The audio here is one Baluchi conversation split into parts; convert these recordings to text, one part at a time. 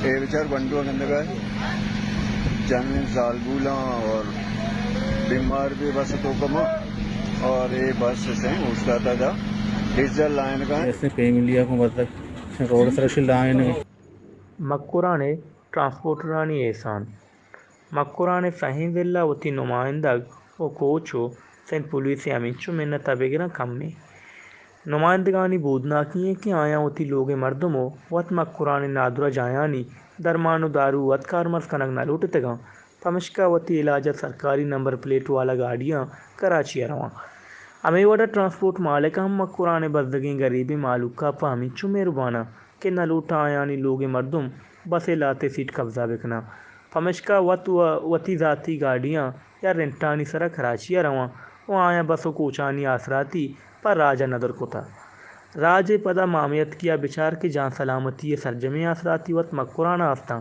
اے بچار گونڈو گندگا ہے، جن زالبولاں اور بیمار بھی بس تو کما، اور اے بس سے اوشتاتا دا ڈیزل لائن کا ہے۔ ایسے فیملی کو مطلب روڈ سرا شی لائن ہے۔ مکران ءِ ٹرانسپورٹرانی احسان۔ مکران ءِ سئیں ضلع وتی نمائندگ ءُ کوچ ءُ سندھ پولیس ءِ ہمینچو منت ءَ بگراں کمیں۔ نمائندگانی بودناکی ایں کہ آیاں وتی لوگ ءِ مردم ءُ وت مکران ءِ نادراہجاہانی درمان ءُ دارو وت کارمرز کنگ نہ لوٹتگاں، پمشکا وتی علاج ءَ سرکاری نمبر پلیٹ والا گاڑیاں کراچی ءَ رواں۔ ہمے وڑ ءَ ٹرانسپورٹ مالک ہم مکران ءِ بزگیں گریبیں مہلوک ءَ پہ ہمینچو مہرباناں کہ نہ لوٹاں آیانی لوگ ءِ مردم بس ءِ لہتے سیٹ قبضہ بکناں، پمشکا وت ءُ وتی ذاتی گاڑیاں یا رنٹانی سرا کراچی ءَ رواں ءُ آیاں بس ءُ کوچانی آسراتی پہ راج ءَ ندر کتہ۔ راج ءِ پدا مامیتکی ءَ بچار کہ جان سلامتی ءِ سرجمیں آسراتی وت مکران ءَ استاں۔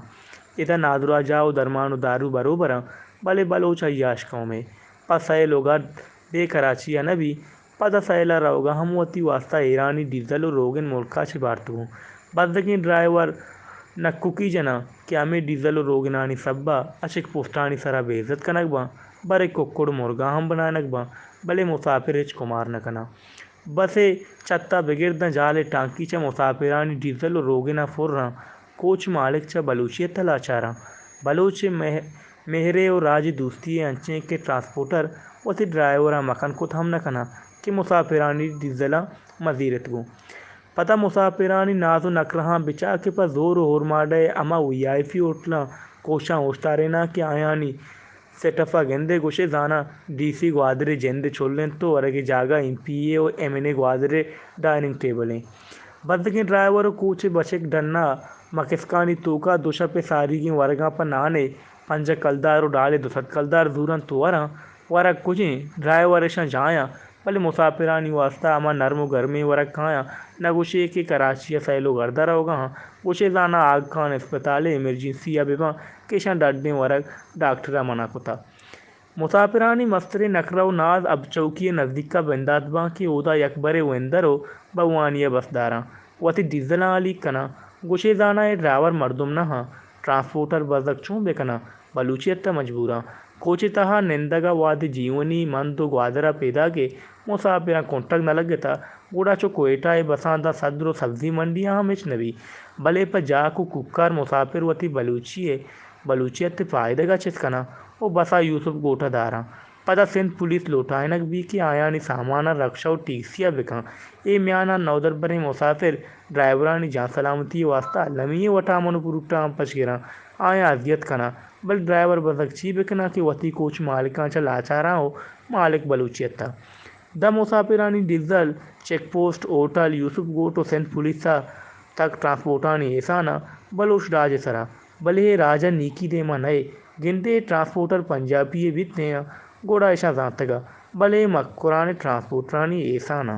ادا نادراہجاہ ءُ درمان ءُ دارو بروبراں، بلے بلوچ عیاش قومے۔ پہ سیل ءُ گرد بے کراچی ءَ نہ بی، پدا سیل ءَ روگ ءَ ہم وتی واستا ایرانی ڈیزل ءُ روگن ملک ءَ چہ بارتگوں۔ بزگیں ڈرائیور نکوکی جناں کہ ہمے ڈیزل ءُ روگنانی سبب ءَ چیک پوسٹانی سرا بے عزت کنگ باں، برے ککڑ ءُ مرگاں ہم بنائینگ باں، بلے مساپر ہچ کمار نہ کناں۔ بس ءِ چھت ءَ بگر داں جال ءِ ٹانکی چہ مساپرانی ڈیزل ءُ روگن ءَ پر آں۔ کوچ مالک چہ بلوچیت ءَ لاچاراں۔ بلوچ ءِ مہ-، مہرے ءُ راج دوستی ءَ انچیں کہ ٹرانسپورٹر وتی ڈرائیوراں مکن کت ہم نہ کناں کہ مساپرانی ڈیزلاں مزیرت گوں۔ پدا مساپرانی ناز ءُ نکرہاں بچار کہ پہ زور ءُ ہورماڈ ءِ ہما وی آئی پی ہوٹلاں کوچاں اوشتاریناں کہ آیانی سیٹ اپ ءَ گندئے گوشئے زاناں ڈی سی گوادر ءِ جند ءِ چل اِنت ءُ ورگ ءِ جاگہ ایم پی اے ءُ ایم این اے گوادر ءِ ڈائننگ ٹیبل اِنت۔ بزگیں ڈرائیور ءُ کوچ ءِ بچک ڈن ءَ مکسکانی توک ءَ دو شپ ءِ ساریگیں ورگاں پہ نان ءِ پنجاہ کلدار ءُ ڈال ءِ دو سد کلدار زورنت ءُ وراں۔ ورگ کجیں؟ ڈرائیور اشاں جایاں، بلے مساپرانی واستا ہما نرم ءُ گرمیں ورگ کایاں، نہ گوشئے کہ کراچی ءَ سیل ءُ گرد ءَ روگ ءَ آں، گوشئے زاناں آگ خان اسپتال ءِ ایمرجنسی ءَ بہ باں کہ اشاں ڈڈیں ورگ ڈاکٹر ءَ منع کتہ۔ مساپرانی مستریں نکرہ ءُ ناز حب چوکی ءِ نزیک ءَ بندات باں کہ اودا یکبرے وندر ءُ بھوانی ءِ بس داراں، وتی ڈیزلاں ہالیگ کناں۔ گوشئے زاناں اے ڈرائیور مردم نہ آں، ٹرانسپورٹر بزگ چون بہ کناں؟ بلوچیت ءَ مجبوراں۔ کوچ ءِ تہا نندگ ءَ وہدے جیونی مند ءُ گوادر ءَ پیداک ئے مساپراں کنٹگ نہ لگتہ، گڑا چو کوئٹہ ءِ بساں داں صدر ءُ سبزی منڈیاں ہم ہچ نہ بی، بلے پہ جاک ءُ کوکار مساپر وتی بلوچی ءِ بلوچیت ءِ پائدگ ءَ چست کناں ءُ بس ءَ یوسف گوٹ ءَ داراں۔ پدا سندھ پولیس لوٹائینگ بی کہ آیانی ساماناں رکشہ ءُ ٹیکسی ءَ بکن۔ اے میان ءَ نودربریں مساپر ڈرائیورانی جان سلامتی ءِ واستا المی ئیں وٹامن ءُ پروٹاں ہم پش گراں، آیاں اذیت کناں، بلے ڈرائیور بزگ چی بکناں کہ وتی کوچ مالکاں چہ لاچاراں ءُ مالک بلوچیت ءَ۔ داں مساپرانی ڈیزل، چیک پوسٹ، ہوٹل، یوسف گوٹ ءُ سندھ پولیس ءَ تک ٹرانسپورٹانی احسان ءَ بلوچ راج ءِ سرا، بلے اے راج ءَ نیکی دیم ءَ نئے۔ گندے اے ٹرانسپورٹر پنجابی یے بیت ایں، گڑا اشاں زانتگ ءَ، بلے اے مکران ءِ ٹرانسپورٹرانی احسان ءَ۔